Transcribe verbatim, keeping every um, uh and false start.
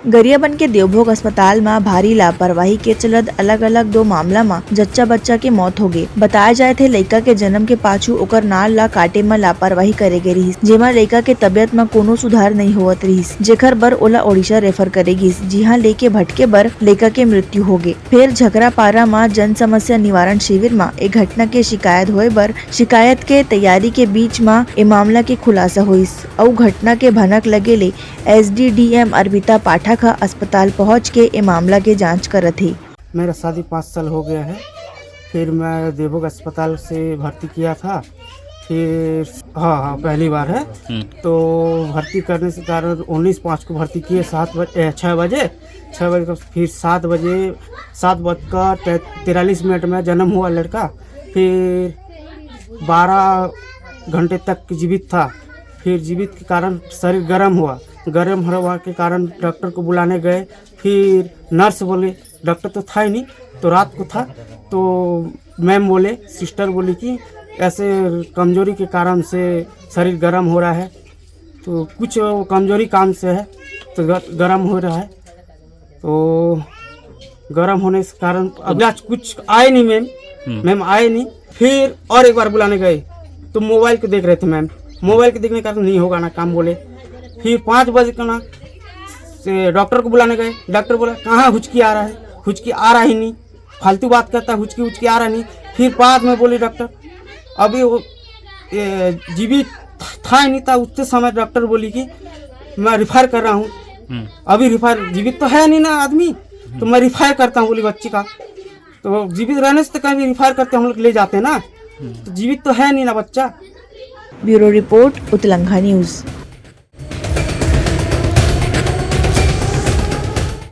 गरियाबंद के देवभोग अस्पताल म भारी लापरवाही के चलत अलग-अलग दो मामला म जच्चा बच्चा के मौत होगे। बताय जाय थे, लइका के जन्म के पाछू ओकर नार ल काटे म लापरवाही करे गे रिहिस, जेमा लइका के तबियत म कोनो सुधार नइ होवत रिहिस, जेखर बर ओला ओडिशा रेफर करे गिस, जिहां लेके भटके बर लइका के मृत्यु होगे। फेर झकरापारा म जन समस्या निवारण शिविर म ए घटना के शिकायत होय बर शिकायत के तैयारी के बीच म ए मामला के खुलासा होइस अउ घटना के भनक लगे ले एसडीडीएम अर्पिता पाठक ह अस्पताल पहुंच के ए मामला के जांच करत हे। मेरा शादी पाँच साल हो गया है, फिर मैं देवभोग अस्पताल से भर्ती किया था, फिर हाँ, हाँ, पहली बार है। हम्म। तो भर्ती करने से कारण उन्नीस पाँच को भर्ती किए, सात बजे, ए, छः बजे, छः बजे का, फिर सात बजे, सात बजकर तै-, तिरालीस मिनट में जन्म हुआ लड़का। फिर बारह घंटे तक जीवित था। फिर जीवित के कारण शरीर गर्म हुआ, गर्म होने के कारण डॉक्टर को बुलाने गए। फिर नर्स बोले, डॉक्टर तो था ही नहीं, तो रात को था, तो मैम बोले, सिस्टर बोली कि ऐसे कमजोरी के कारण से शरीर गर्म हो रहा है, तो कुछ कमजोरी काम से है, तो ग-, गर्म हो रहा है। तो गर्म होने के कारण अभी आज कुछ आए नहीं मैम। हम्म। मैम आए नहीं। फिर और एक बार बुलाने गए तो मोबाइल को देख रहे थे मैम, मोबाइल को देखने का तो नहीं होगा ना काम बोले। फिर पाँच बजे का ना से डॉक्टर को बुलाने गए, डॉक्टर बोला, "कहाँ हुचकी आ रहा है?" हुचकी आ रहा ही नहीं, फालतू बात करता है, हुचकी हुचकी आ रहा नहीं। फिर बाद में बोले डॉक्टर, अभी वो, ये, जीवित था ही नहीं था, उतने समय डॉक्टर बोली कि मैं रिफर कर रहा हूँ। हम्म। अभी रिफर, जीवित तो है नहीं ना आदमी, तो मैं रिफर करता हूँ बोली बच्ची का। तो जीवित रहने से तो कहीं भी रिफर करते हम लोग ले जाते हैं ना, तो जीवित तो है नहीं ना बच्चा। Bureau report, Utlangha news.